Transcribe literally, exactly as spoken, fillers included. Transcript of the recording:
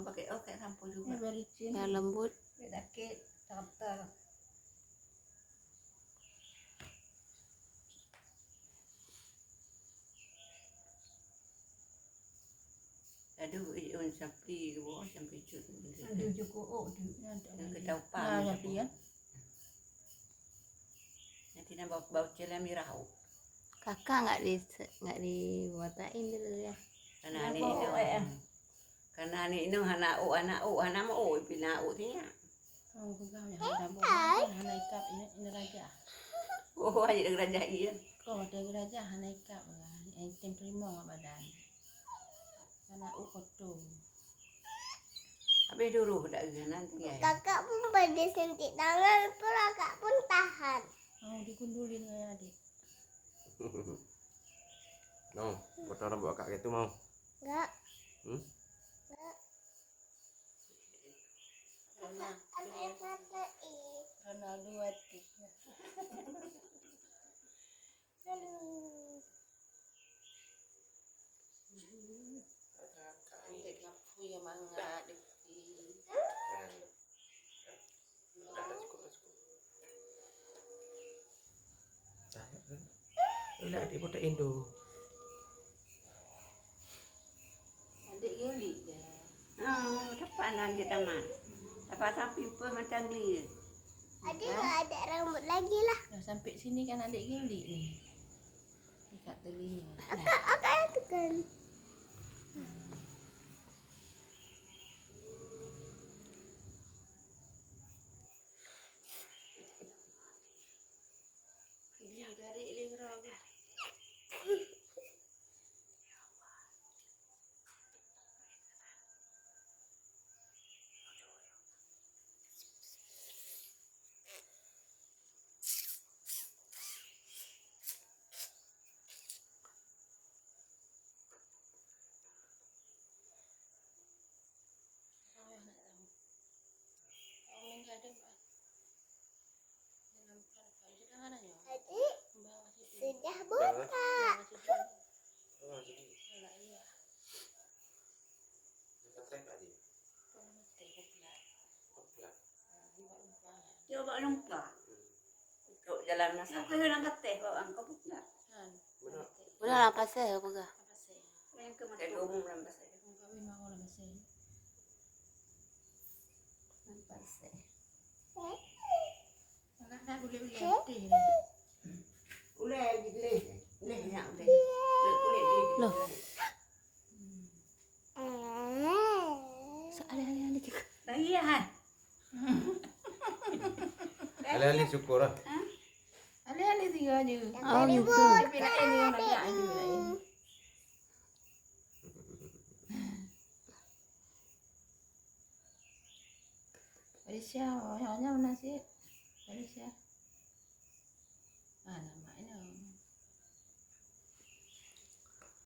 Pakai, oh, kayak sampo juga. Yang lembut. Sakit, gatal. Aduh, eh, oh, sampli ke bawah, sampli cut. Aduh, cukup, oh, tu. Yang kita upah. Nah, yang tu. Nanti nak bau, bau celah mirah, oh. Kakak nggak di, nggak di watain dulu ya. Karena aneuk inong, eh, eh. Karena aneuk inong hana ôk, hana ôk, hana meu ôk, pih na ôk sinyak. Oh, peugah ya, hana ôk, hana ikab, ini, ini raja. Oh, aja raja iya. Kau ada raja, hana ikab lah. Yang item primong badan. Hana ôk kotor. Habis duruh dak geuh nanti ya. Kakak pun pada sentik tangan, pun kakak pun tahan. Oh, digundulin dengan adik. Mau, potong rambut akak gitu mau? Enggak. Hmm? Enggak. Karena, Kakak, anak kakak ini. Ronaldo hati. Halo. Kakak ini. Kakak pun yang mangat, deh. Nah. Dah, dah cukup, dah cukup. Dah, dah. Ini adik botak Indo. Adik geli dah. Oh, dapat anak dia tamat. Dapat sapi pun macam dia. Adik nggak ada rambut lagi lah. Dah sampai sini kan adik geli ni. Ikat telinga. Akak, akak yang tekan. Dia garik lé keudroe. Adik, sudah buka. Dia bak lumpa. Untuk jalan masa. Aku hilang kateh bak bang, kau buka. Beuna lam pasai, peugah. Yang ke mata umum lam pasai. Lam pasai. Anak dah boleh uleh teh ni. Uleh, uleh, uleh nak uleh. Uleh kulit dia. Loh. Sa-, alih-alih, alih juga. Lagi ya, hai? Alih-alih syukur lah. Ha? Alih-alih tiga je. Oh, gitu. Tapi lain dengan banyak je lain. Malaysia, hanya nasi.